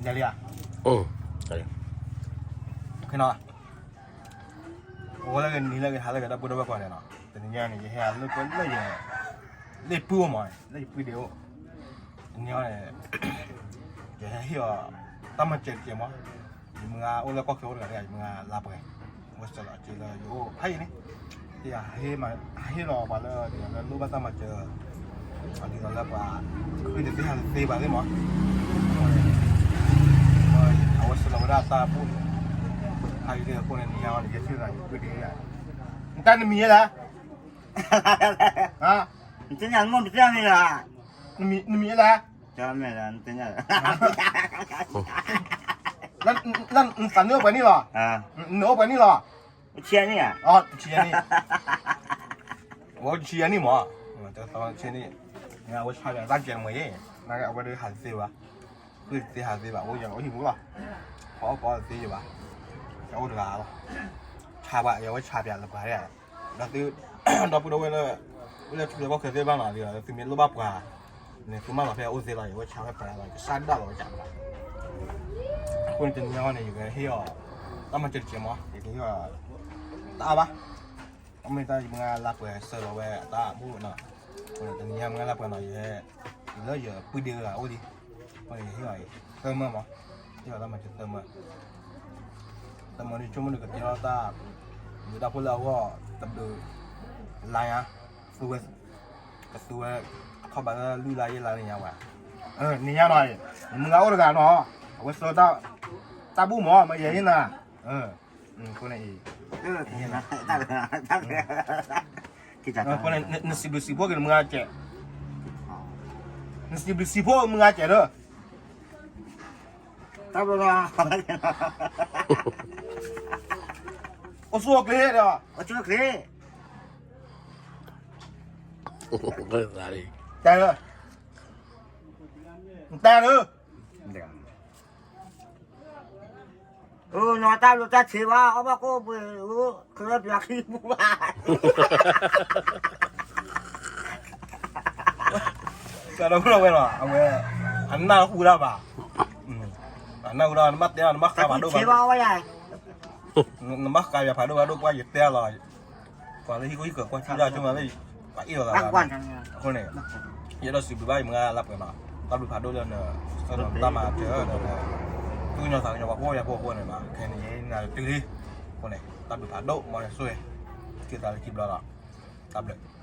ညါလံဧါ, ခဲနီၤ, အိၣ်လၢဂ့ၤနံၤလၢဂ့ၤဟါလၢဂ့ၤ ဒီပုၢ်ဒီဝဲၢ်ကိးဂၤဒဲးနီၤ, တနံၤညါန့ၣ် ယဟဲလၢပှဲၤလၢယ လၢယပုၢ်အိၣ်မး, လၢယပုၢ်ဒ့အိၣ်, တနံၤအံၤန့ၣ် ယဟဲဟ့ၣ်အီၤ တၢ်မၤစၢၤတကဲးမး, ယမုၢ်ဂၤအိၣ်လၢကီၢ်ချၢအိၣ်တဂၤတဂၤ ယမုၢ်ဂၤလါပှဲၤ, အဝဲဆှၢလီၤအစ့လၢယအိၣ်ဖးယံၤန့ၣ်, ဟ့ၣ်လီၤပှၤလၢ ဒ်သိးလၢလိၣ်ဘၣ်တၢ်မၤစၢၤ, ဒ်သိးလၢပှၤ ဃုတသ့ဟးတသ့ဘၣ်သ့ၣ်မး, အဝဲဆှၢလီၤဝဲဒၣ်တၢ်ဘူၣ်န့ၣ်, ဖးယံၤသ့ၣ်အဃိန့ၣ် နံၤညါအံၤန့ၣ် ယထံၣ်သးယပုၢ်ဒ့လံ, နတၢ်နမံၤယဲလဲၣ်, နသ့ၣ်ညါမ့ၢ်နတၢ်မံၤဧါ, နမံၤယဲလဲၣ်, နသးနအိၣ်ပှဲၤနံၣ်လီၤ, နအိၣ်ပှဲၤနံၣ်လီၤ, တဆံယဲၢ်နံၣ်, တဆံယဲၢ်နံၣ်, အဝဲတဆံယဲၢ်နံၣ်မး, တဆံယဲၢ်နံၣ်, အဝဲဆါယၤတၢ်ကဲးမးယဲ, အဝဲဒၣ်ဟးတသ့ဘၣ်, ဃုတသ့ဟးတသ့ဘၣ်, အိၣ်ယၤအိၣ်ဟံၣ်ပူၤလီၤ, ဖီအီၣ်ဖီအီတသ့ယဘၣ်, အအိၣ်တဂၤလီၤ, ဆါပှၤ အဝဲဆါပှၤလၢပှၤဒဲး, ဒီးသု ဒီပုၢ်ဒီဝဲၢ်လၢ အိၣ်လၢထံလၢကီၢ်ချၢသ့ၣ်တဖၣ်နီၤ, သုမ့ၢ်လိၣ်ဘၣ်ပှၤန့ၣ် သုမၤလီၤဖဲအိၣ်သ့လီၤ, ယဝဲဆါဝဲပှၤလီၤ, ကစၢ်ဒၣ်လီၤဝဲကၢ်ပှၤ, အဃိန့ၣ် တနံၤညါအံၤန့ၣ် ယကဟ့ၣ်အီၤ တၢ်မၤစၢၤတကဲးမး, ယကဟ့ၣ်အီၤ တအါဘၣ်, အမ့ၢ်တၢ်ယမုၢ်ဂၤလါပှဲၤဆှၢလီၤဝဲအတၢ်ဘူၣ်နီၤ, အဃိန့ၣ် တနံၤညါမုၢ်ဂၤလါပှဲၤနီၤ ယဟဲ လၢယပုၢ်ဒ့အဂၤအိၣ်လံ, အဃိန့ၣ် ယဟ့ၣ်အီၤ သၢမၢမး, ဟ့ၣ်အီၤတၢ်မၤစၢၤသၢမၢ, သၢမၢန့ၣ် ဆိကမိၣ်န့ၣ် ကကဲထီၣ်တၢ် ဒုးတၢ်ဖိလၢအဂီၢ် တဘျုး လါညါ, သူဝဲ ကသူဝဲ အခီၣ်ဘၣ်လၢလွံၢ်လါယဲၢ်လါလၢညါဝဲ, နံၤညါနီၤ, နမုၢ်ဂၤအိၣ်တဂၤနီၤ, အဝဲဆှၢ တၢ်ဘူၣ်မး မ့ၢ်ယဲၢ်နၤ, အဃိန့ၣ်အံၤ အဃိန့ၣ် နစံးဘျုးစံးဖှိၣ်က့ၤနမုၢ်ဂၤစဲး, နစံးဘျုးစံးဖှိၣ်မုၢ်ဂၤစဲးဒီး တၢ်ဘျုးလီၤ, အိၣ်ဆူၣ်အိၣ်ချ့ဒီး အိၣ်ဆူၣ်အိၣ်ချ့, တဲလၢ, တဲလၢ, အိၣ်နီၤတၢ်ဘျုးတၢ်ဆံးဘၣ် အီၣ်ဘၣ်ကိၣ်ပှ့ၤ အိၣ်ချၢပျးခံပူၤဘၣ် ကဒီးဝဲလီၤ အဝဲ အနၢ်ဟူတၢ်ဘၣ်, အနၢ်ဟူတၢ် နဘၣ်တဲလီၤ နဘၣ်ဃးဖးဒိၣ်ဘၣ်, နဘၣ်ဃးယၤဖးဒိၣ်ဖးဒိၣ် ကွၢ်ယတဲလီၤ, ပှၤလၢဟံၣ်ခိၣ်ဟံၣ်ဃၢၤကွၢ်ထံၣ်တၢ်ဆိမးလၢ ပှၤအ့ၣ်လိာ်သးဘၣ်, အဃိန့ၣ် ယအဲၣ်ဒိးစံးဘျုးဘၣ်ယမုၢ်ဂၤလၢပှဲၤမး, တၢ်ဘျုးဖးဒိၣ်လၢန ဆၢထၢၣ်တၢ်မၤစၢၤဒီး သူၣ်ကညီၤသးကညီၤပှၤကိးဂၤဒဲးအဃိန့ၣ်မး, ခဲအံၤန့ၣ် ယနၤတတုၤလံ, အဃိန့ၣ် တၢ်ဘျုးဖးဒိၣ် မ်ယဆိၣ်ဂ့ၤ က့ၤသးလၢခံဘျီလီၤ, တၢ်ဘျုး